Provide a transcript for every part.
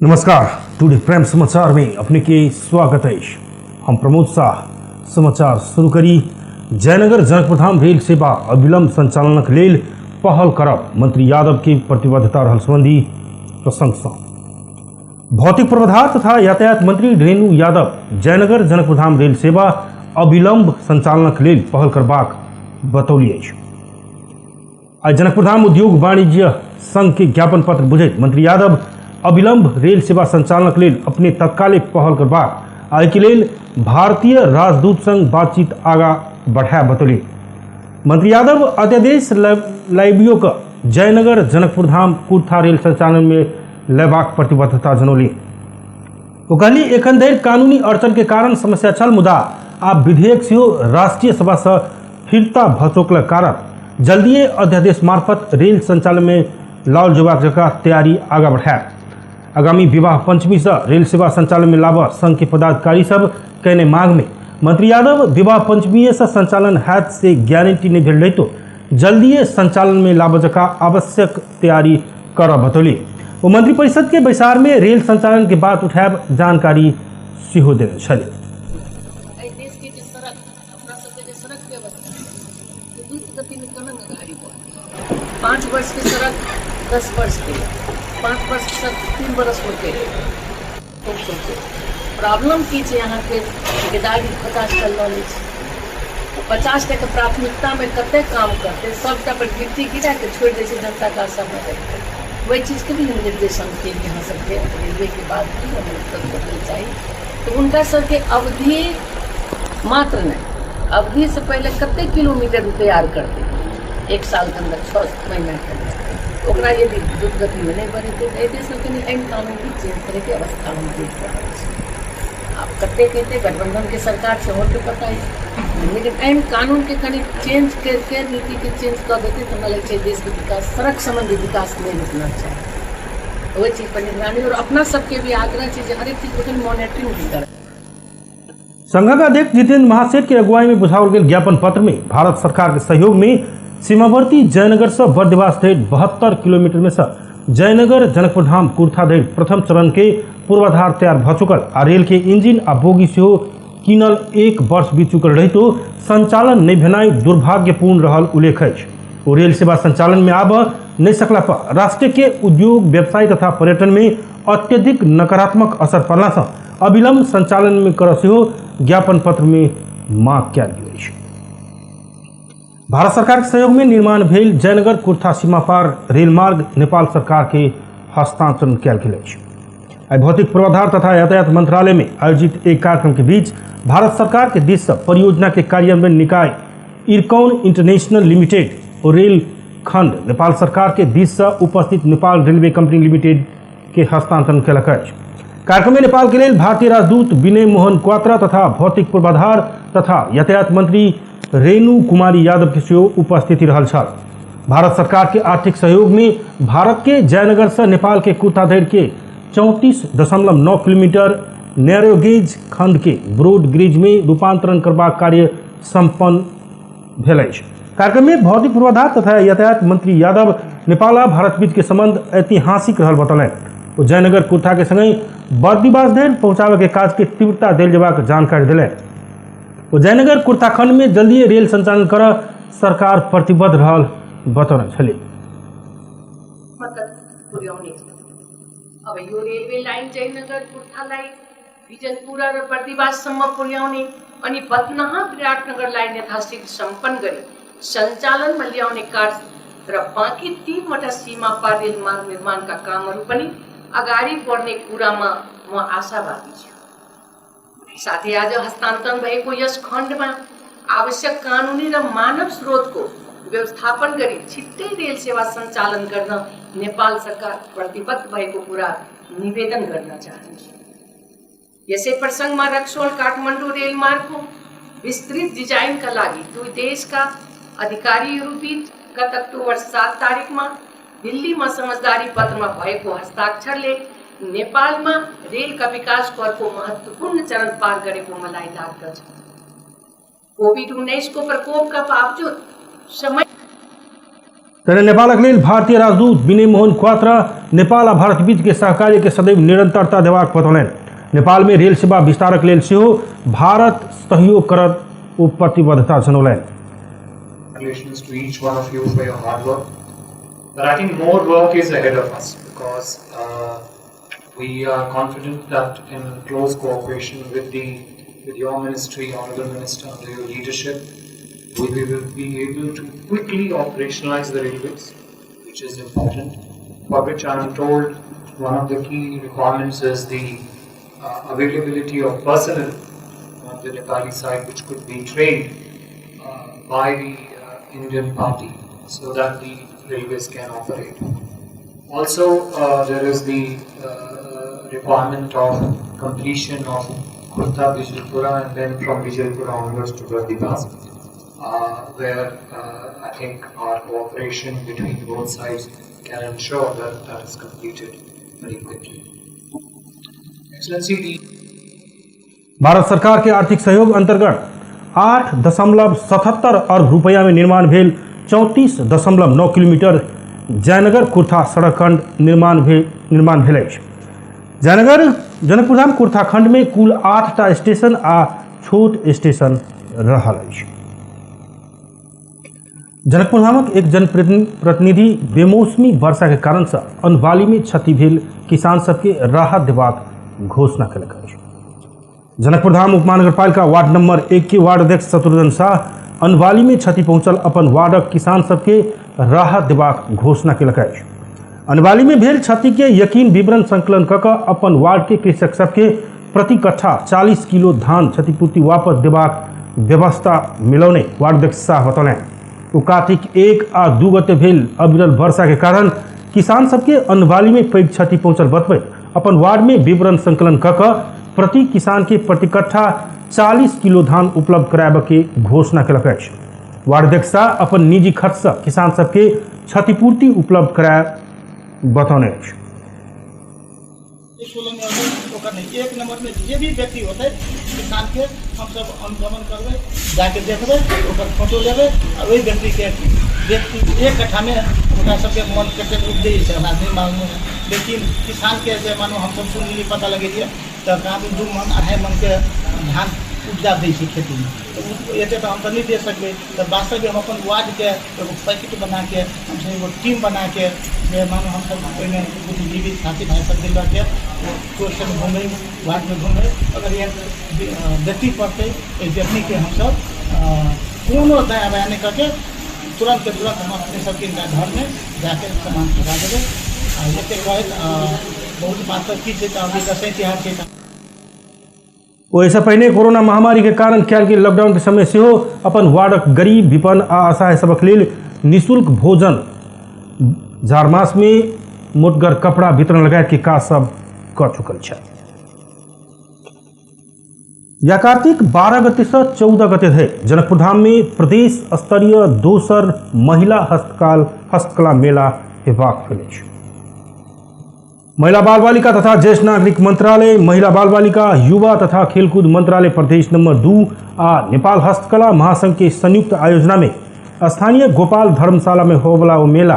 नमस्कार, today prime समाचार में अपने के स्वागत है। हम प्रमोद शाह। समाचार शुरू करी। जयनगर जनकपुरधाम रेल सेवा अविलंब संचालनक लेल पहल करब मंत्री यादव के प्रतिबद्धता रहल संबंधी प्रसंग सँ भौतिक पूर्वाधार तथा यातायात मंत्री रेणु यादव जयनगर जनकपुरधाम रेल सेवा अविलंब संचालनक लेल पहल करबाक बतौली अछि। आइ जनकपुरधाम उद्योग वाणिज्य संघ के ज्ञापन पत्र बुझैत मंत्री यादव अविलंब रेल सेवा संचालनक लेल अपने तत्कालिक पहल करबाक आ एहिके लेल भारतीय राजदूत संग बातचीत आगा बढ़ाए बतौली। मंत्री यादव अध्यादेश लाइबियो क जयनगर जनकपुरधाम कुर्था रेल संचालन में लेबाक प्रतिबद्धता जनौली। ओ कहली एखन धरि कानूनी अड़चन के कारण समस्या छल, मुदा आब विधेयक सेहो राष्ट्रीय सभा से फिरता भऽ चुकलक कारण जल्दिए अध्यादेश मार्फत रेल संचालन में लाओल जेबाक जकाँ तैयारी आगा बढ़ायब। आगामी विवाह पंचमी से रेल सेवा संचालन में लाबऽ संघ के पदाधिकारी सब कयने मांग में मंत्री यादव विवाह पंचमीए से संचालन हैत से गारंटी नहीं भेल रहितो जल्दिए संचालन में लाबऽ जकाँ आवश्यक तैयारी करब बतौली। ओ मंत्रिपरिषद के बैसार में रेल संचालन के बात उठायब जानकारी सेहो देने छली। एहि देशके जे सड़क, अपना सबके जे सड़क व्यवस्था, ओ द्रुत गतिमे केना अगाडि बढ़तै? 5 वर्षके सड़क 10 वर्ष गेलै, 5 वर्षके सड़क 3 बरस होते। प्रॉब्लम की छै? अहाँके ठेकेदारी 50टा लऽ लै छै। 50 टाके प्राथमिकतामे कतेक काम करतै? सभटा पर गिरती गिरा कऽ छोड़ि दै छै जनताके आशामे रहिके। ओहि चीजके भी हम निर्देशन केलियै अहाँ सबके। रेलवेके बाद भी हम करबै चाही तऽ हुनका सबके अवधि मात्र नहि, अवधिसँ पहिले कतेक किलोमीटर तैयार करतै एक सालके अन्दर, 6 महीनाके अन्दर, ओकरा यदि द्रुत गतिमे नहि बढ़ेतै तऽ एहि देशमे कनि ऐन कानून भी चेंज करैके अवस्था हम देख रहल छी। आब कतेक हेतै, गठबन्धनके सरकार छै, अहाँके पता अछि, लेकिन एहन कानूनके कनि चेंज करिके, नीतिके चेंज कऽ देतै तऽ हमरा लगै छै देशके विकास, सड़क सम्बन्धी विकास नहि रुकना चाही। ओहि चीज पर निगरानी और अपना सबके भी आग्रह छै जे हरेक चीज पर मॉनिटरिंग भी करै। संघक अध्यक्ष जितेंद्र महासेठ के अगुवाई में बुझाओल गेल ज्ञापन पत्र में भारत सरकार के सहयोग में सीमावर्ती जयनगर से बर्दिवास धरि 72 किलोमीटर में से जयनगर जनकपुरधाम कुर्था धरि प्रथम चरण के पूर्वाधार तैयार भऽ चुकल आ रेल के इंजन आ बोगी सेहो कीनल 1 वर्ष बीत चुकल रहितो संचालन नहि भेनाइ दुर्भाग्यपूर्ण रहल उल्लेख अछि। ओ रेल सेवा संचालन में आबऽ नहि सकला पर राष्ट्र के उद्योग, व्यवसाय तथा पर्यटन में अत्यधिक नकारात्मक असर पड़ला से अविलंब संचालन में करऽ सेहो ज्ञापन पत्र में मांग कयल गेल अछि। भारत सरकार के सहयोग में निर्माण भेल जयनगर कुर्था सीमा पार रेल मार्ग नेपाल सरकार के हस्तांतरण कयल गेल अछि। आइ भौतिक पूर्वाधार तथा यातायात मंत्रालय में आयोजित एक कार्यक्रम के बीच भारत सरकार के दिस से परियोजना के कार्यान्वयन निकाय इरकॉन इंटरनेशनल लिमिटेड और रेल खंड नेपाल सरकार के दिस से उपस्थित नेपाल रेलवे कंपनी लिमिटेड के हस्तांतरण कयलक अछि। कार्यक्रम में नेपाल के लेल भारतीय राजदूत विनय मोहन क्वात्रा तथा भौतिक पूर्वाधार तथा यातायात मंत्री रेणु कुमारी यादव के सेहो उपस्थिति रहल छल। भारत सरकार के आर्थिक सहयोग में भारत के जयनगर से नेपाल के कुर्था धरि के 34.9 किलोमीटर नैरोगेज खंड के ब्रॉड गेज में रूपांतरण करबाक कार्य संपन्न भेल अछि। कार्यक्रम में भौतिक पूर्वाधार तथा यातायात मंत्री यादव नेपाल आ भारत बीच के संबंध ऐतिहासिक रहल बतौलनि। ओ जयनगर कुर्था के संगहि बर्दिवास धरि पहुंचाबय के काज के तीव्रता देल जेबाक जानकारी देलनि। ओ जयनगर कुर्था खंड में जल्दिए रेल संचालन करऽ सरकार प्रतिबद्ध रहल बतौने छली। पुर्याउने अब यो रेलवे लाइन जयनगर कुर्थालाई विजनपुरा र बर्दिवाससम्म पुर्याउने अनि बथनाहा विराटनगर लाइन यथाशीघ्र सम्पन्न गरी सञ्चालनमा ल्याउने कार्य र बाँकी 3वटा सीमा पार रेल मार्ग निर्माणका कामहरू पनि अगाडि बढ्ने कुरामा म आशावादी छु। साथै आज हस्तान्तरण भएको यस खण्डमा आवश्यक कानुनी र मानव स्रोतको व्यवस्थापन गरी छिट्टै रेल सेवा सञ्चालन गर्न नेपाल सरकार प्रतिबद्ध भएको कुरा निवेदन गर्न चाहन्छु। यसै प्रसङ्गमा रक्सोल काठमाडौँ रेलमार्गको विस्तृत डिजाइनका लागि दुई देशका अधिकारीहरूबीच गत अक्टोबर 7 तारिकमा दिल्लीमा समझदारी पत्रमा भएको हस्ताक्षरले नेपालमा रेलका विकासको अर्को महत्त्वपूर्ण चरण पार गरेको मलाई लाग्दछ। कोभिड-19 को प्रकोपका बावजूद समय तहिना नेपालक लेल भारतीय राजदूत विनय मोहन क्वात्रा नेपाल आ भारत बीच के सहकार्य के सदैव निरंतरता देबाक बतौलनि। नेपाल में रेल सेवा विस्तारक लेल सेहो भारत सहयोग करत ओ प्रतिबद्धता जनौलनि। Congratulations to each one of you for your hard work. But I think more work is ahead of us because we are confident that in close cooperation with your ministry, Honorable Minister, under your leadership, we will be able to quickly operationalize the railways, which is important, for which I am told one of the key requirements is the availability of personnel on the Nepali side, which could be trained by the Indian party so that the railways can operate. Also, there is the requirement of completion of Kurtha Bijalpura and then from Bijalpura onwards to Bardibas, where I think our cooperation between both sides can ensure that that is completed very quickly. Excellency, the Bharat सरकार के आर्थिक सहयोग अंतर्गत 8.77 अरब रुपया में निर्माण भेल 34.9 kilometre Jaynagar Kurtha सड़क खंड निर्माण भेल अछि। जयनगर जनकपुरधाम कुर्था खंड में कुल 8टा स्टेशन आ छोट स्टेशन रहल अछि। जनकपुरधामक एक जनप्रतिनिधि बेमौसमी वर्षा के कारण से अनवाली में क्षति भेल किसान सबके राहत देबाक घोषणा केलक अछि। जनकपुरधाम उपमहानगरपालिका वार्ड नंबर 1 के वार्ड अध्यक्ष शत्रुघ्न शाह अनवाली में क्षति पहुंचल अपन वार्डक किसान सबके राहत देबाक घोषणा केलक अछि। अनवाली में भेल क्षति के यकीन विवरण संकलन कऽ कऽ अपन वार्ड के कृषक सबके प्रति कट्ठा 40 किलो धान क्षतिपूर्ति वापस देबाक व्यवस्था मिलौने वार्ड अध्यक्ष शाह बतौलनि। ओ कार्तिक 1 आ 2 गते भेल अविरल वर्षा के कारण किसान सबके अनवाली में पैघ क्षति पहुंचल बतबैत अपन वार्ड में विवरण संकलन कऽ कऽ प्रति किसान के प्रति कट्ठा 40 किलो धान उपलब्ध कराबऽ के घोषणा केलक अछि। वार्ड अध्यक्ष शाह अपन निजी खर्च से किसान सबके क्षतिपूर्ति उपलब्ध कराय बतौने अछि। 16 में होतै ओकर नहि, एक नंबर में जे भी व्यक्ति होतै किसान के हमसब अनुगमन करबै, जाके देखबै, ओकर फोटो लेबै आ ओहि व्यक्तिके व्यक्ति एक कट्ठामे ओकरा सबके मन कतेक उपजै छै हमरा नहि मालूम है, लेकिन किसानके जे मानू हमसब सुनली पता लगेलियै तऽ कहाँ 2 मन 2.5 मनके धान उपजा दै छै खेतीमे, तऽ ओ एते तऽ हम तऽ नहि दे सकबै। तऽ वास्तवमे हम अपन वार्डके एगो पैकेट बनाके हमसब एगो टीम बनाके जे मानू हमसब ओहिमे बुद्धिजीवी साथी भाइ सब मिलके टोल घूमै, वार्डमे घूमै, अगर एहन व्यक्ति पड़तै ओहि व्यक्तिके हमसब कोनो दया बया नहि कऽ के तुरन्त के तुरन्त हम अपने सबके घरमे जाके सामान पहुँचा देबै। आ एते कहैत बहुत बात तऽ की छै तऽ अभी दसैँ तिहार छै। ओहिसँ पहिने कोरोना महामारी के कारण कयल गेल लॉकडाउन के समय सेहो अपन वार्डक गरीब, विपन्न आ असहाय सभक लेल निःशुल्क भोजन, जाड़ मास में मोटगर कपड़ा वितरण लगायत के काज सब कऽ चुकल छथि। या कार्तिक 12 गते से 14 गते धरि जनकपुरधाम में प्रदेश स्तरीय दोसर महिला हस्तकला मेला हेबाक भेल अछि। महिला बाल बालिका तथा ज्येष्ठ नागरिक मंत्रालय, महिला बाल बालिका युवा तथा खेलकूद मंत्रालय प्रदेश नंबर 2 आ नेपाल हस्तकला महासंघ के संयुक्त आयोजना में स्थानीय गोपाल धर्मशाला में होबला ओ मेला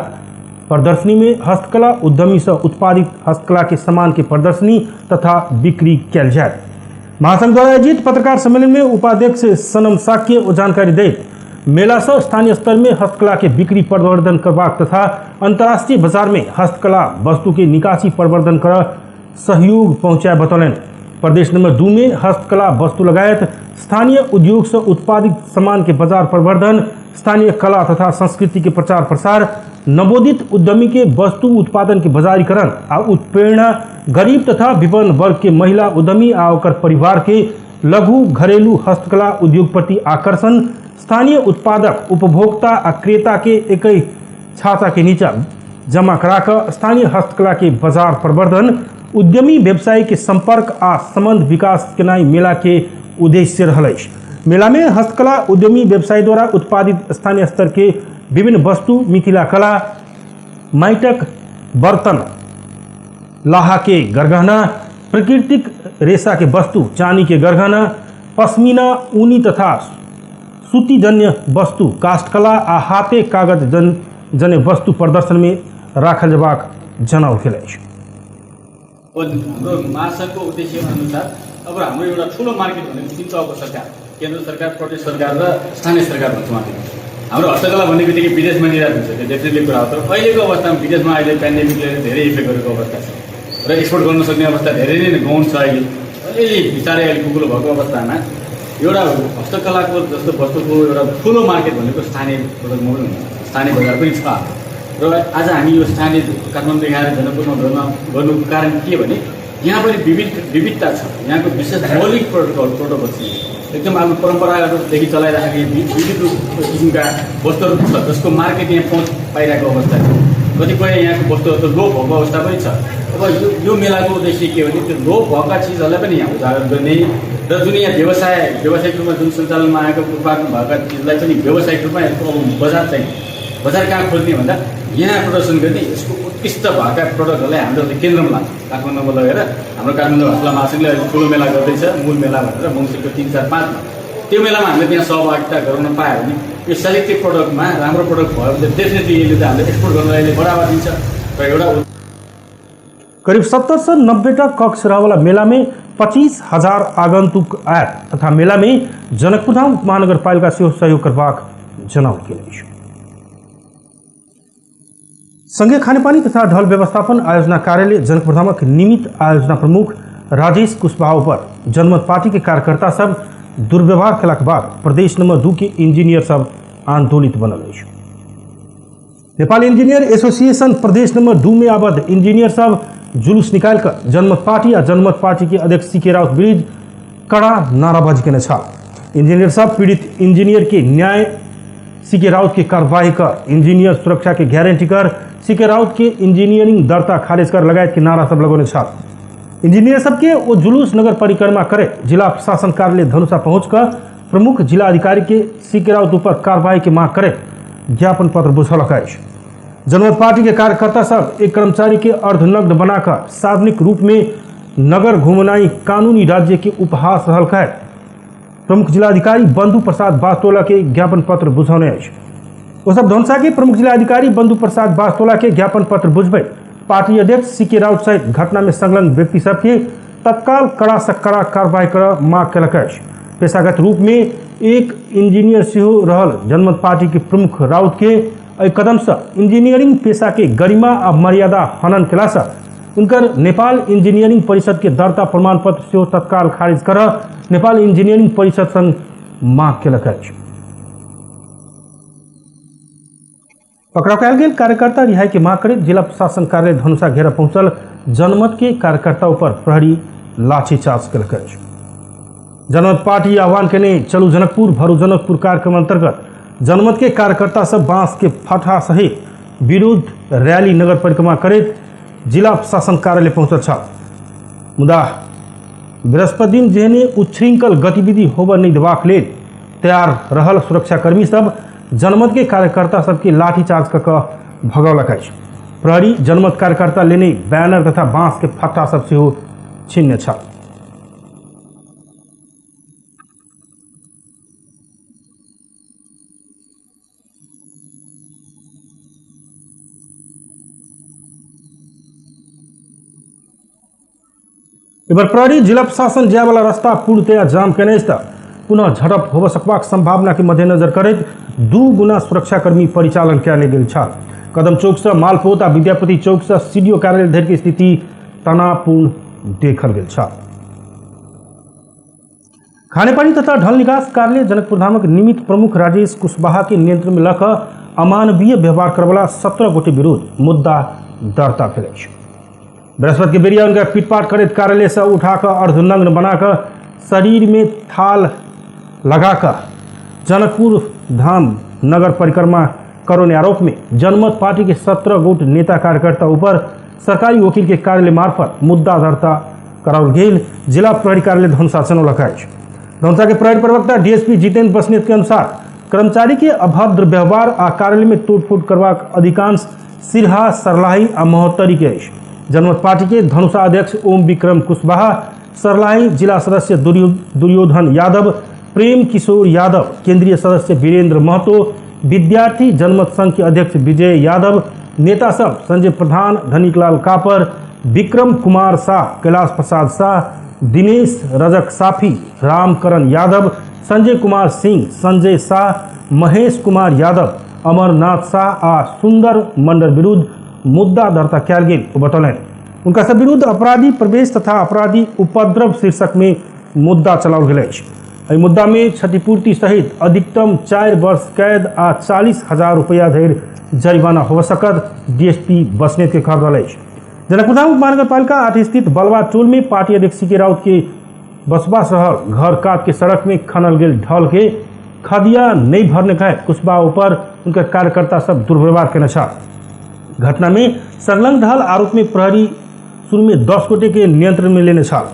प्रदर्शनी में हस्तकला उद्यमी से उत्पादित हस्तकला के सामान के प्रदर्शनी तथा बिक्री कयल जायत। महासंघ द्वारा आयोजित पत्रकार सम्मेलन में उपाध्यक्ष सनम साक्य ओ जानकारी दैत मेला से स्थानीय स्तर में हस्तकला के बिक्री प्रवर्धन करबाक तथा अंतर्राष्ट्रीय बाजार में हस्तकला वस्तु के निकासी प्रवर्धन कर सहयोग पहुंचाए बतौलनि। प्रदेश नंबर 2 में हस्तकला वस्तु लगायत स्थानीय उद्योग से उत्पादित सामान के बाजार प्रवर्धन, स्थानीय कला तथा संस्कृति के प्रचार प्रसार, नवोदित उद्यमी के वस्तु उत्पादन के बाजारीकरण आ उत्प्रेरणा, गरीब तथा विपन्न वर्ग के महिला उद्यमी आ ओकर परिवार के लघु घरेलू हस्तकला उद्योग प्रति आकर्षण, स्थानीय उत्पादक, उपभोक्ता आ क्रेता के एक छाता के नीचा जमा कराकर स्थानीय हस्तकला के बाजार प्रवर्धन, उद्यमी व्यवसायी के संपर्क आ संबंध विकास केनाइ मेला के उद्देश्य रहल अछि। मेला में हस्तकला उद्यमी व्यवसायी द्वारा उत्पादित स्थानीय स्तर के विभिन्न वस्तु, मिथिला कला, माटिक बर्तन, लाहा के गरगहना, प्राकृतिक रेशा के वस्तु, चांदी के गरगहना, पश्मीना, ऊनी तथा सूतीजन्य वस्तु, काष्ठकला आ हाथे कागज जन जने वस्तु प्रदर्शन में राखल जबाक जनाओल गेल अछि। हाम्रो महासङ्घको उद्देश्य अनुसार अब हाम्रो एउटा ठुलो मार्केट भनेको तिन तहको सरकार, केन्द्र सरकार, प्रदेश सरकार र स्थानीय सरकार भन्छौँ हामी। हाम्रो हस्तकला भन्ने बित्तिकै विदेशमा निर्यात हुन्छ, त्यो डेफिनेटली कुरा हो। तर अहिलेको अवस्थामा विदेशमा अहिले पेन्डेमिकले धेरै इफेक्ट गरेको अवस्था छ र एक्सपोर्ट गर्न सक्ने अवस्था धेरै नै गौण छ। अहिले अलिअलि बिस्तारै अहिले कुकुलो भएको अवस्थामा एउटा हस्तकलाको जस्तो वस्तुको एउटा ठुलो मार्केट भनेको स्थानीय प्रोडक्टमा पनि हुन्छ, स्थानीय बजार पनि छ। र आज हामी यो स्थानीय काठमाडौँदेखि आएर जनकपुरमा गर्नुको कारण के भने यहाँ पनि विविधता छ। यहाँको विशेष मौलिक प्रोटोकल छ, एकदम आफ्नो परम्परागतदेखि चलाइराखेको विविध किसिमका वस्तुहरू छ जसको मार्केट यहाँ पहुँच पाइरहेको अवस्था छ। कतिपय यहाँको वस्तुहरू त लोप भएको अवस्था पनि छ। अब यो मेलाको उद्देश्य के हो भने त्यो लोप भएका चिजहरूलाई पनि यहाँ उजागर गर्ने र जुन यहाँ व्यावसायिक रूपमा जुन सञ्चालनमा आएको उत्पादन भएका चिजलाई पनि व्यावसायिक रूपमा यसको अब बजार चाहिन्छ। बजार कहाँ खोज्ने भन्दा यहाँ प्रदर्शन गर्ने यसको उत्कृष्ट भएका प्रडक्टहरूलाई हाम्रो केन्द्रमा लान्छ। काठमाडौँमा लगेर हाम्रो काठमाडौँ हस्तकला महासङ्घले अहिले ठुलो मेला गर्दैछ, मूल मेला भनेर मङ्सिरको 3, 4, 5मा। त्यो मेलामा हामीले त्यहाँ सहभागिता गराउन पायो भने यो सेलेक्टिभ प्रडक्टमा राम्रो प्रडक्ट भयो भने डेफिनेटली यसले त हामीले एक्सपोर्ट गर्नलाई यसले बढावा दिन्छ। र एउटा करीब 70 से 90 टा कक्ष रहवाला मेला में 25,000 आगंतुक आयत तथा मेला में जनकपुरधाम महानगरपालिका सेहो सहयोग करबाक जनाओल गेल अछि। संघीय खानेपानी तथा ढल व्यवस्थापन आयोजना कार्यालय जनकपुरधामक निमित्त आयोजना प्रमुख राजेश कुशवाहा पर जनमत पार्टी के कार्यकर्ता सब दुर्व्यवहार केलाक बाद प्रदेश नंबर 2 के इंजीनियर सब आंदोलित बनल अछि। नेपाल इंजीनियर एसोसिएशन प्रदेश नंबर 2 में आबद्ध इंजीनियर सब जुलूस निकालकर जनमत पार्टी आ जनमत पार्टी के अध्यक्ष सी.के. राउत विरुद्ध कड़ा नाराबाजी केने छल। इंजीनियर सब पीड़ित इंजीनियर के न्याय, सी.के. राउत के कार्रवाई कर, इंजीनियर सुरक्षा के गारंटी कर, सी.के. राउत के इंजीनियरिंग दर्ता खारिज कर लगायत के नारा सब लगौने छल। इंजीनियर सबके वो जुलूस नगर परिक्रमा करे जिला प्रशासन कार्यालय धनुषा पहुंचकर प्रमुख जिला अधिकारी के सी.के. राउत ऊपर कार्रवाई के मांग करे ज्ञापन पत्र बुझौलक अछि। जनमत पार्टी के कार्यकर्ता सब एक कर्मचारी के अर्धनग्न बनाकर सार्वजनिक रूप में नगर घुमनाई कानूनी राज्य के उपहास रहल है। प्रमुख जिलाधिकारी बंधु प्रसाद बास्तोला के ज्ञापन पत्र बुझौने अछि। ओ सब धनुषा के प्रमुख जिलाधिकारी बंधु प्रसाद बास्तोला के ज्ञापन पत्र बुझबै पार्टी अध्यक्ष सी.के. राउत सहित घटना में संलग्न व्यक्ति सबके तत्काल कड़ा से कड़ा कार्रवाई कर मांग केलक अछि। पेशागत रूप में एक इंजीनियर सेहो रहल जनमत पार्टी के प्रमुख राउत के एहि कदम से इंजीनियरिंग पेशा के गरिमा आ मर्यादा हनन केला से उनकर नेपाल इंजीनियरिंग परिषद के दर्ता प्रमाण पत्र सेहो तत्काल खारिज कर नेपाल इंजीनियरिंग परिषद संग मांग केलक अछि। पकड़ाव कयल गेल कार्यकर्ता रिहाई के मांग करैत जिला प्रशासन कार्यालय धनुषा घेरा पहुंचल जनमत के कार्यकर्ता ऊपर प्रहरी लाठीचार्ज केलक अछि। जनमत पार्टी आह्वान केने चलू जनकपुर भरू जनकपुर कार्यक्रम अंतर्गत जनमत के कार्यकर्ता सब बांस के फटा सहित विरोध रैली नगर परिक्रमा करैत जिला प्रशासन कार्यालय पहुंचल छल। मुदा बृहस्पति दिन जेहने उच्छृंखल गतिविधि होबय नहि देबाक लेल तैयार रहल सुरक्षाकर्मी सब जनमत के कार्यकर्ता सबके लाठीचार्ज कऽ कऽ भगौलक अछि। प्रहरी जनमत कार्यकर्ता लेने बैनर तथा बांस के फट्टा सब सेहो छिनने छल। एबर प्रहरी जिला प्रशासन जाय वाला रास्ता पूर्णतया जाम केने अछि त पुनः झड़प होबय सकबाक संभावना के मद्देनजर करैत 2 गुना सुरक्षाकर्मी परिचालन कयल गेल छल। कदम चौक से मालपोत आ विद्यापति चौक से सीडीओ कार्यालय धरि के स्थिति तनावपूर्ण देखल गेल छल। खानेपानी तथा ढल निकास कार्यालय जनकपुरधामक निमित्त प्रमुख राजेश कुशवाहा के नियंत्रण में लऽ कऽ अमानवीय व्यवहार करवला 17 गोटे विरुद्ध मुद्दा दर्ता भेल अछि। बृहस्पति के बेरिया उनका पीटपाट करैत कार्यालय से उठाकर अर्धनग्न बनाकर शरीर में थाल लगाकर जनकपुर धाम नगर परिक्रमा करौने आरोप में जनमत पार्टी के 17 गोट नेता कार्यकर्ता ऊपर सरकारी वकील के कार्यालय मार्फत मुद्दा दर्ता कराओल गेल जिला प्रहरी कार्यालय धनुषा जनौलक अछि। धनुषा के प्रहरी प्रवक्ता डीएसपी जितेंद्र बस्नेत के अनुसार कर्मचारी के अभद्र व्यवहार आ कार्यालय में तोड़फोड़ करबाक अधिकांश सिरहा, सरलाही आ महोत्तरी के अछि। जनमत पार्टी के धनुषा अध्यक्ष ओम विक्रम कुशवाहा, सरलाही जिला सदस्य दुर्योधन यादव, प्रेम किशोर यादव, केंद्रीय सदस्य वीरेंद्र महतो, विद्यार्थी जनमत संघ के अध्यक्ष विजय यादव, नेता सब संजय प्रधान, धनिकलाल कापर, विक्रम कुमार शाह, कैलाश प्रसाद शाह, दिनेश रजक साफी, रामकरण यादव, संजय कुमार सिंह, संजय शाह, महेश कुमार यादव, अमरनाथ शाह आ सुंदर मंडल विरुद्ध मुद्दा दर्ता कयल गेल ओ बतौलनि। उनका सब विरुद्ध अपराधी प्रवेश तथा अपराधी उपद्रव शीर्षक में मुद्दा चलाओल गेल अछि। एहि मुद्दा में क्षतिपूर्ति सहित अधिकतम 4 वर्ष कैद आ 40,000 रुपया धरि जरिमाना हो सकत डीएसपी बसनेत के कहब रहल अछि। जनकपुरधाम उपमहानगरपालिका 8 स्थित बलवा टोल में पार्टी अध्यक्ष सी के राउत के बसवास रहल घर कात के सड़क में खनल गेल ढल के खदिया नहीं भरने का कुशवाहा ऊपर उनका कार्यकर्ता सब दुर्व्यवहार केने छल। घटना में संलग्न रहल आरोप में प्रहरी शुरू में 10 गोटे के नियंत्रण में लेने छल।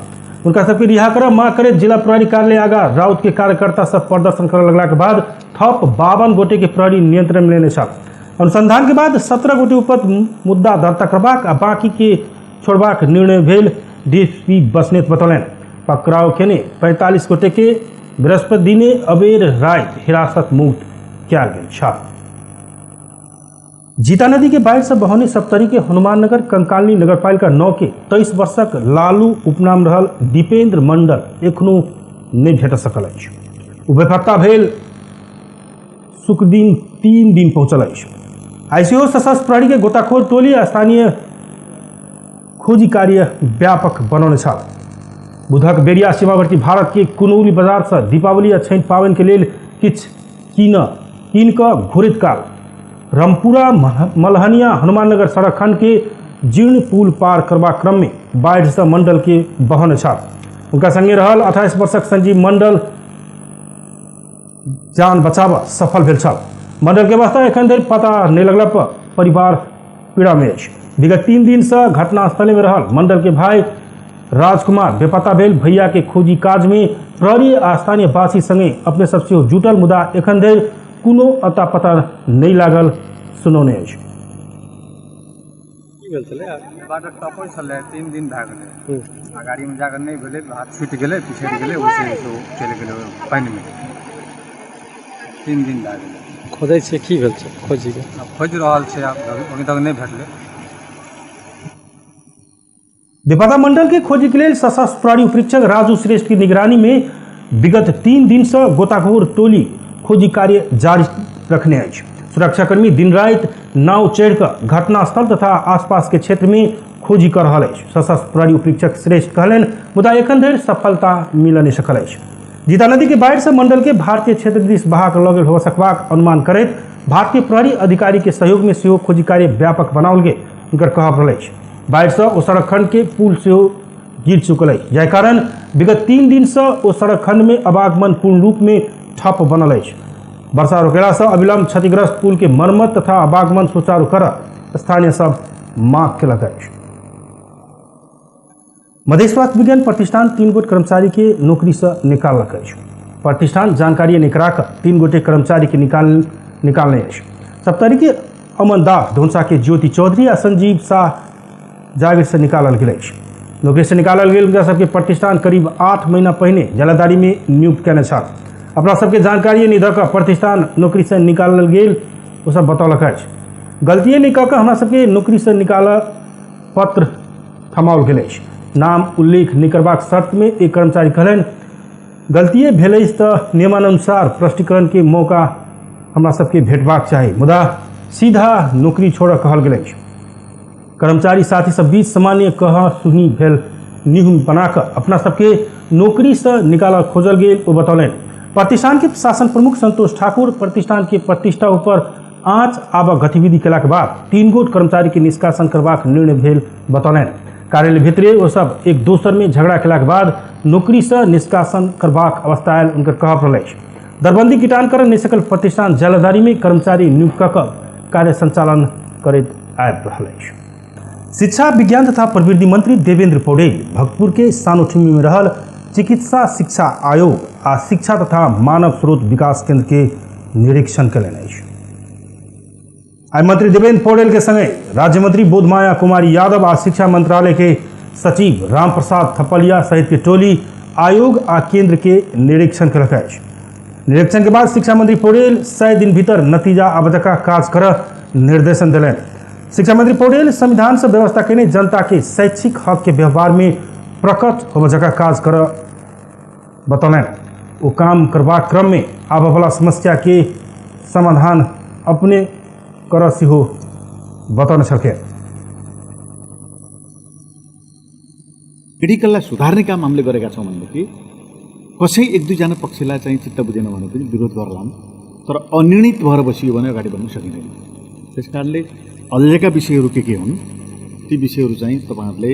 उनका सबके रिहा कर मांग करे जिला प्रहरी कार्यालय आगा राउत के कार्यकर्ता सब प्रदर्शन करे लगला के बाद थप 52 गोटे के प्रहरी नियंत्रण में लेने छल। अनुसंधान के बाद 17 गोटे ऊपर मुद्दा दर्ता करबाक आ बाकी के छोड़बाक निर्णय भेल डीएसपी बसनेत बतौलनि। पकड़ाव केने 45 गोटे के बृहस्पति दिने अबेर राति हिरासत मुक्त कयल गेल छल। जीता नदी के बाढ़ि से बहौने सप्तरी के हनुमाननगर कंकालिनी नगरपालिका 9 के 23 वर्षक लालू उपनाम रहल दीपेंद्र मंडल एखनो नहि भेट सकल अछि। ओ बेपत्ता भेल शुक्रदिन 3 दिन पहुंचल अछि। आईसीओ सशस्त्र प्रहरी के गोताखोर टोली आ स्थानीय खोजी कार्य व्यापक बनौने छल। बुधक बेरिया सीमावर्ती भारत के कुनौली बाजार से दीपावली आ छठि पाबनि के लेल किछु कीन कऽ घुरैत काल रमपुरा मलहनिया हनुमाननगर सड़क खंड के जीर्ण पुल पार करबाक क्रम में बाढ़ि से मंडल के बहने छल। उनका संगे रहल 28 वर्षक संजीव मंडल जान बचाव सफल भेल छल। मंडल के अवस्था एखन धरि पता नहीं लगला पर परिवार पीड़ा में अछि। विगत 3 दिन से घटनास्थल में रहल मंडल के भाई राजकुमार बेपता भेल भैया के खोजी काज में प्रहरी आ स्थानीय वासी संगे अपने सब सेहो जुटल, मुदा एखन धरि कोनो अता पता नहीं लागल सुनौने अछि। की भेल छलै? बाटर टपै छलै, 3 दिन भए गेलै आ गाड़ीमे जाकऽ नहि भेलै, हाथ छूटि गेलै, पिछड़ि गेलै, ओइसँ ओ चलि गेलै पानिमे। 3 दिन भए गेलै। खोजै छियै, की भेल छै खोजीके? आब खोजि रहल छै, आब अभी तक नहि भेटलै। बेपता मंडल के खोजी के लेल सशस्त्र प्रहरी उपरीक्षक राजू श्रेष्ठ की निगरानी में विगत 3 दिन से गोताखोर टोली खोजी कार्य जारी रखने अछि। सुरक्षाकर्मी दिन राति नाव चढ़िकऽ घटनास्थल तथा आसपास के क्षेत्र में खोजी कर रहल अछि। सशस्त्र प्रहरी उपरीक्षक श्रेष्ठ कहलनि, मुदा एखन धरि सफलता मिल नहि सकल अछि। जीता नदी के बाढ़ि से मंडल के भारतीय क्षेत्र दिस बहा कऽ लऽ गेल हो सकबाक अनुमान करैत भारतीय प्रहरी अधिकारी के सहयोग में सेहो खोजी कार्य व्यापक बनाओल गेल हुनकर कहब रहल अछि। बाढ़ि से ओ सड़क खंड के पुल सेहो गिर चुकल अछि, जाहि कारण विगत 3 दिन से ओ सड़क खंड में आवागमन पूर्ण रूप में ठप बनल अछि। वर्षा रोकेला से अविलंब क्षतिग्रस्त पुल के मरम्मत तथा आवागमन सुचारू कर स्थानीय सब मांग केलक अछि। मधेश स्वास्थ्य विज्ञान प्रतिष्ठान 3 गोट कर्मचारी के नौकरी से निकाललक अछि। प्रतिष्ठान जानकारी नहि करा कऽ 3 गोटे कर्मचारी के निकालने अछि। सप्तरी के अमन दास, धौंसा के ज्योति चौधरी आ संजीव शाह जागीर से निकालल गेल अछि। नौकरी से निकालल गेल हुनका सबके प्रतिष्ठान करीब 8 महीना पहिने जलादारी में नियुक्त केने छल। अपना सबके जानकारी नहि दऽ कऽ प्रतिष्ठान नौकरी से निकालल गेल ओ सब बतौलक अछि। गलतिए नहि कऽ कऽ हमरा सबके नौकरी से निकालऽ पत्र थमाओल गेल अछि। नाम उल्लेख नहि करबाक शर्त में एक कर्मचारी कहलनि, गलतिए भेल अछि तऽ नियमानुसार प्रष्टीकरण के मौका हमरा सबके भेटबाक चाही, मुदा सीधा नौकरी छोड़ऽ कहल गेल अछि। कर्मचारी साथी सब बीच सामान्य कह सुनी भेल निहुन बना कऽ अपना सबके नौकरी से निकालऽ खोजल गेल ओ बतौलनि। प्रतिष्ठान के प्रशासन प्रमुख संतोष ठाकुर प्रतिष्ठान के प्रतिष्ठा ऊपर आँच आबऽ गतिविधि केलाक बाद 3 गोट कर्मचारी के निष्कासन करबाक निर्णय भेल बतौलनि। कार्यालय भीतरे ओ सब एक दोसर में झगड़ा केलाक बाद नौकरी से निष्कासन करबाक अवस्था आयल हुनकर कहब रहल अछि। दरबंदी कीटान कर नहि सकल प्रतिष्ठान जलाधारी में कर्मचारी नियुक्त कऽ कऽ कार्य संचालन करैत आबि रहल अछि। शिक्षा विज्ञान तथा प्रवृत्ति मंत्री देवेंद्र पौडेल भक्तपुर के सानोठिमी में रहल चिकित्सा शिक्षा आयोग आ शिक्षा तथा मानव स्रोत विकास केंद्र के निरीक्षण कयलनि अछि। आइ मंत्री देवेंद्र पौडेल के संगे राज्य मंत्री बोधमाया कुमारी यादव आ शिक्षा मंत्रालय के सचिव रामप्रसाद थपलिया सहित के टोली आयोग आ केंद्र के निरीक्षण कयलक अछि। निरीक्षण के बाद शिक्षा मंत्री पौडेल 100 दिन भीतर नतीजा आबजका काज कर निर्देशन दिलनि। शिक्षा मंत्री पौडेल संविधान से व्यवस्था केने जनता के शैक्षिक हक के व्यवहार में प्रकट होबजका काज कर बतौलनि। ओ काम करबाक क्रम में आबयवला समस्या के समाधान अपने कर सेहो बतौने छलखिन। मेडिकललाई सुधार्ने काम हामीले गरेका छौँ भनेदेखि कसै एक दुईजना पक्षलाई चाहिँ चित्त बुझेन भने पनि विरोध गर्लान्, तर अनिर्णित भएर बसियो भने अगाडि बढ्न सकिँदैन। त्यस कारणले अल्झेका विषयहरू के के हुन् ती विषयहरू चाहिँ तपाईँहरूले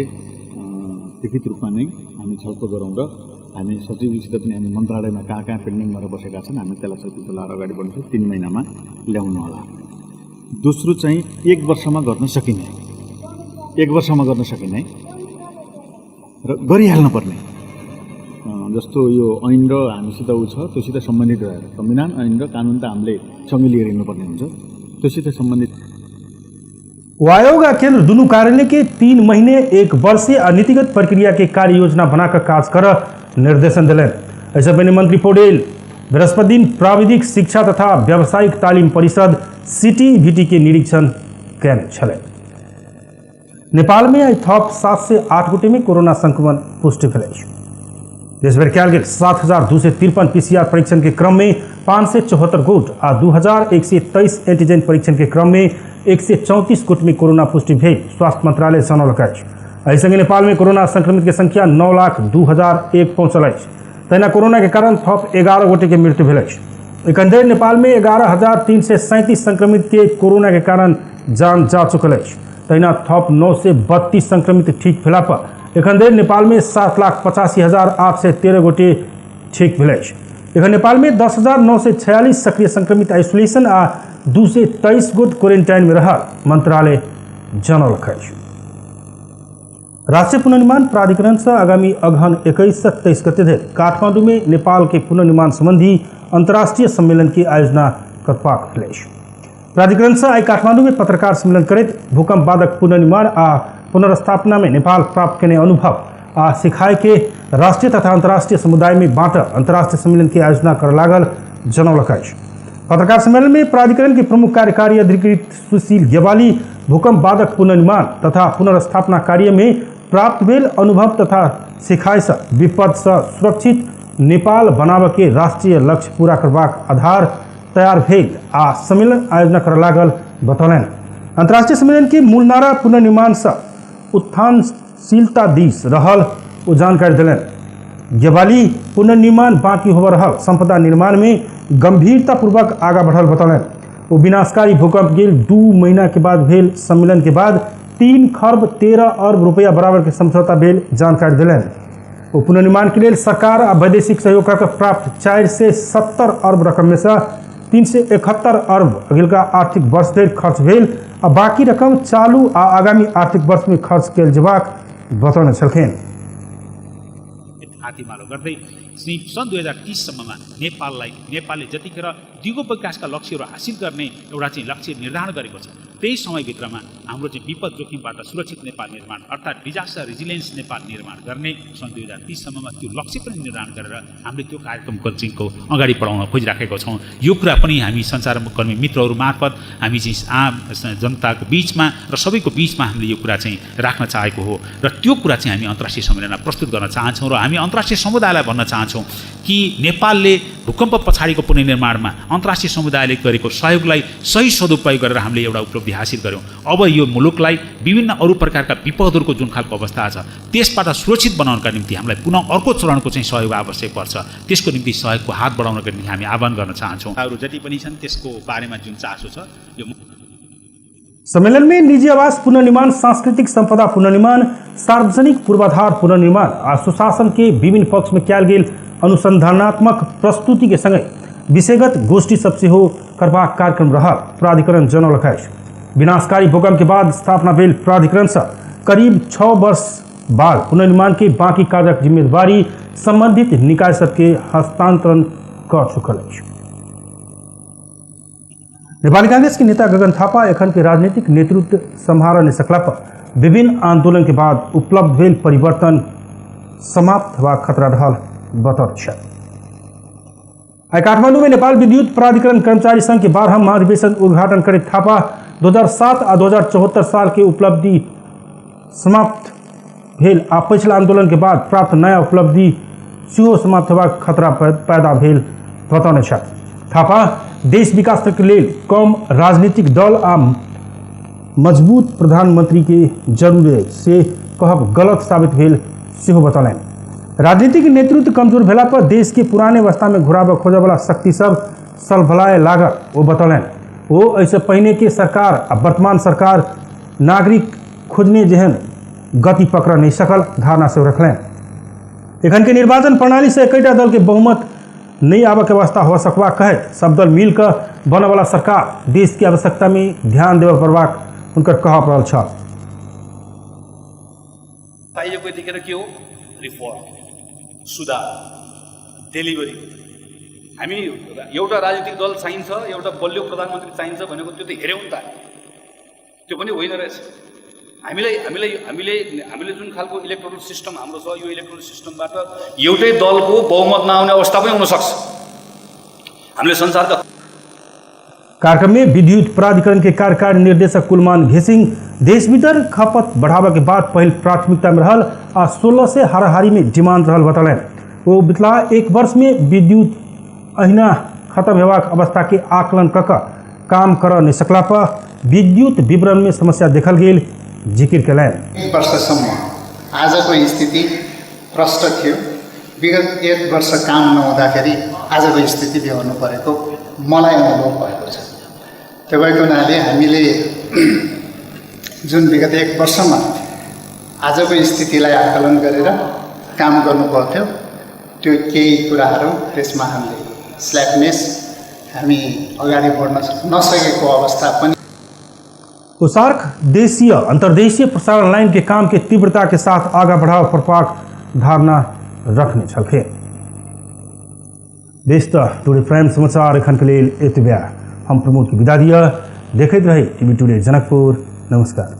लिखित रूपमा नै हामी छलफल गरौँ र हामी सचिवसित पनि हामी मन्त्रालयमा कहाँ कहाँ पेन्डिङ भएर बसेका छन् हामी त्यसलाई छलफल चलाएर अगाडि बढ्छौँ। 3 महिनामा ल्याउनु होला। दोस्रो चाहिँ 1 वर्षमा गर्न सकिने, 1 वर्षमा गर्न सकिने र गरिहाल्नुपर्ने, जस्तो यो ऐन र हामीसित ऊ छ त्योसित सम्बन्धित रहेर संविधान ऐन र कानुन त हामीले सँगै लिएर हिँड्नुपर्ने हुन्छ, त्योसित सम्बन्धित। आयोग आ केंद्र दुनू कार्यालय के 3 महीने 1 वर्ष आ नीतिगत प्रक्रिया के कार्य योजना बनाकर काज कर निर्देशन दिलनि। एहिसँ पहिने मंत्री पौडेल बृहस्पति दिन प्राविधिक शिक्षा तथा व्यावसायिक तालिम परिषद सीटीवीटी के निरीक्षण कयने छलनि। नेपाल में आई थप 708 गोटे में कोरोना संक्रमण पुष्टि भेल अछि। देशभरि कयल गेल 7,253 पीसीआर परीक्षण के क्रम में 574 गोट आ 2,123 एंटीजन परीक्षण के क्रम में 134 गोट में कोरोना पुष्टि भेल स्वास्थ्य मंत्रालय जनौलक अछि। एहि संगे नेपाल में कोरोना संक्रमित के संख्या 9,02,001 पहुंचल अछि। तहिना कोरोना के कारण थप 11 गोटे के मृत्यु भेल अछि। एखन धरि नेपाल में 11,337 संक्रमित के कोरोना के कारण जान जा चुकल अछि। तहिना थप 932 संक्रमित ठीक भेला पर एखन धरि नेपाल में 7,85,813 गोटे ठीक भेल अछि। एखन नेपाल में 10,946 सक्रिय संक्रमित आइसोलेशन आ 223 गोट क्वारेंटाइन में रहल मंत्रालय जनौलक अछि। राष्ट्रीय पुनर्निर्माण प्राधिकरण से आगामी अगहन 21 से 23 गते धरि काठमांडू में नेपाल के पुनर्निर्माण संबंधी अंतर्राष्ट्रीय सम्मेलन के आयोजना करबाक भेल अछि। प्राधिकरण से आई काठमांडू में पत्रकार सम्मेलन करैत भूकंप बादक पुनर्निर्माण आ पुनर्स्थापना में नेपाल प्राप्त केने अनुभव आ सिखाए के राष्ट्रीय तथा अंतर्राष्ट्रीय समुदाय में बांट अंतर्राष्ट्रीय सम्मेलन के आयोजना कर लागल जनौलक अछि। पत्रकार सम्मेलन में प्राधिकरण के प्रमुख कार्यकारी अधिकृत सुशील गेवाली भूकंप बादक पुनर्निर्माण तथा पुनर्स्थापना कार्य में प्राप्त भेल अनुभव तथा सिखाए से विपद से सुरक्षित नेपाल बनाबऽ के राष्ट्रीय लक्ष्य पूरा करबाक आधार तैयार भेल आ सम्मेलन आयोजना कर लागल बतौलनि। अंतर्राष्ट्रीय सम्मेलन के मूल नारा पुनर्निर्माण से उत्थानशीलता दिस रहल ओ जानकारी देलनि। गेवाली पुनर्निर्माण बाकी होबऽ रहल संपदा निर्माण में गंभीरतापूर्वक आगा बढ़ल बतौलनि। ओ विनाशकारी भूकंप गेल 2 महीना के बाद भेल सम्मेलन के बाद 3 खरब 13 अरब रुपया बराबर के समझौता भेल जानकारी देलनि। ओ पुनर्निर्माण के लेल सरकार आ वैदेशिक सहयोग कऽ प्राप्त 470 अरब रकम में से 371 अरब अगिलका आर्थिक वर्ष धरि खर्च भेल आ बाकी रकम चालू आ आगामी आर्थिक वर्ष में खर्च कयल जेबाक बतौने छलखिन। हात्तीमालो गर्दै सन् 2030 सम्ममा नेपालले जतिखेर दिगो विकासका लक्ष्यहरू हासिल गर्ने एउटा चाहिँ लक्ष्य निर्धारण गरेको छ, त्यही समयभित्रमा हाम्रो चाहिँ विपद जोखिमबाट सुरक्षित नेपाल निर्माण अर्थात् डिजास्टर रेजिलियन्स नेपाल निर्माण गर्ने सन् 2030 सम्ममा त्यो लक्ष्य पनि निर्धारण गरेर हामीले त्यो कार्यक्रमको चाहिँ अगाडि बढाउन खोजिराखेको छौँ। यो कुरा पनि हामी सञ्चारकर्मी मित्रहरू मार्फत हामी चाहिँ आम जनताको बिचमा र सबैको बिचमा हामीले यो कुरा चाहिँ राख्न चाहेको हो र त्यो कुरा चाहिँ हामी अन्तर्राष्ट्रिय सम्मेलनमा प्रस्तुत गर्न चाहन्छौँ र हामी अन्तर्राष्ट्रिय समुदायलाई भन्न चाहन्छौँ कि नेपालले भूकम्प पछाडिको पुनर्निर्माणमा अन्तर्राष्ट्रिय समुदायले गरेको सहयोगलाई सही सदुपयोग गरेर हामीले एउटा उपलब्धि हासिल गऱ्यौँ। अब यो मुलुकलाई विभिन्न अरू प्रकारका विपदहरूको जुन खालको अवस्था छ त्यसबाट सुरक्षित बनाउनका निम्ति हामीलाई पुनः अर्को चरणको चाहिँ सहयोग आवश्यक पर्छ। त्यसको निम्ति सहयोगको हात बढाउनका निम्ति हामी आह्वान गर्न चाहन्छौँ। अरू जति पनि छन् त्यसको बारेमा जुन चासो छ यो सम्मेलन में निजी आवास पुनर्निर्माण, सांस्कृतिक संपदा पुनर्निर्माण, सार्वजनिक पूर्वाधार पुनर्निर्माण आ सुशासन के विभिन्न पक्ष में कयल गेल अनुसंधानात्मक प्रस्तुति के संगे विषयगत गोष्ठी सब सेहो करबाक कार्यक्रम रहल प्राधिकरण जनौलक अछि। विनाशकारी भूकंप के बाद स्थापना भेल प्राधिकरण से करीब 6 वर्ष बाद पुनर्निर्माण के बाकी कार्यक जिम्मेदारी संबंधित निकाय सबके हस्तांतरण कर चुकल अछि। नेपाली कांग्रेस के नेता गगन थापा एखन के राजनीतिक नेतृत्व सम्हार नहि सकला पर विभिन्न आंदोलन के बाद उपलब्ध भेल परिवर्तन समाप्त हेबाक खतरा रहल बतौने छथि। आइ काठमांडू में नेपाल विद्युत प्राधिकरण कर्मचारी संघ के 12वां महाधिवेशन उद्घाटन करैत थापा 2007 आ 2074 साल के उपलब्धि समाप्त भेल आ पछिला आंदोलन के बाद प्राप्त नया उपलब्धि सेहो समाप्त होबाक खतरा पैदा भेल बतौने छथि। थापा देश विकास के लेल कम राजनीतिक दल आ मजबूत प्रधानमंत्री के जरूरी अछि से कहब गलत साबित भेल सेहो बतौलनि। राजनीतिक नेतृत्व कमजोर भेला पर देश के पुराने अवस्था में घुराबऽ खोजऽ वाला शक्ति सब सलभलाए लागल ओ बतौलनि। ओ एहिसँ पहिने के सरकार आ वर्तमान सरकार नागरिक खोजने जेहन गति पकड़ नहीं सकल धारणा सेहो रखलनि। एखन के निर्वाचन प्रणाली से एकटा दल के बहुमत नहीं आबऽ के अवस्था हो सकबाक कहैत सब दल मिलकर बनऽ वाला सरकार देश के आवश्यकता में ध्यान देबऽ पड़बाक हुनकर कहब रहल छल। चाहिएको यतिखेर के हो? रिफर्म, सुधार, डेलिभरी। हामी एउटा राजनीतिक दल चाहिन्छ, एउटा बलियो प्रधानमन्त्री चाहिन्छ भनेको त्यो त हेऱ्यौँ नि त, त्यो पनि होइन रहेछ। हामीलाई हामीलाई हामीले हामीले जुन खालको इलेक्ट्रोनल सिस्टम हाम्रो छ, यो इलेक्ट्रोनल सिस्टमबाट एउटै दलको बहुमत नआउने अवस्था पनि हुनसक्छ। हामीले संसारका कार्यक्रम में विद्युत प्राधिकरण के कार्यकारी निर्देशक कुलमान घिसिंग देश भीतर खपत बढ़ावा के बाद पहिल प्राथमिकता में रहल आ 16 से हाराहारी में डिमांड रहल बतौलनि। ओ बितला एक वर्ष में विद्युत अहिना खत्म हेबाक अवस्था के आकलन कऽ कऽ काम करऽ नहि सकला पर विद्युत विवरण में समस्या देखल गेल जिकिर केलनि। एक वर्षसम्म आजको स्थिति प्रष्ट थियो। विगत एक वर्ष काम नहुँदाखेरि आजको स्थिति बेहोर्नु परेको मलाई अनुभव भएको छ। त्यो भएको हुनाले हामीले जुन विगत एक वर्षमा आजको स्थितिलाई आकलन गरेर काम गर्नु पर्थ्यो, त्यो केही कुराहरू त्यसमा हामीले स्ल्याकनेस, हामी अगाडि बढ्न नसकेको अवस्था पनि। सार्क देशीय अंतर्देशीय प्रसारण लाइन के काम के तीव्रता के साथ आगा बढ़ाव पड़बाक धारणा रखने छलखिन। बेस त टुडे प्राइम समाचार एखन के लेल एतबे। हम प्रमोद के विदा दिअ। देखैत रही टीवी टुडे जनकपुर। नमस्कार।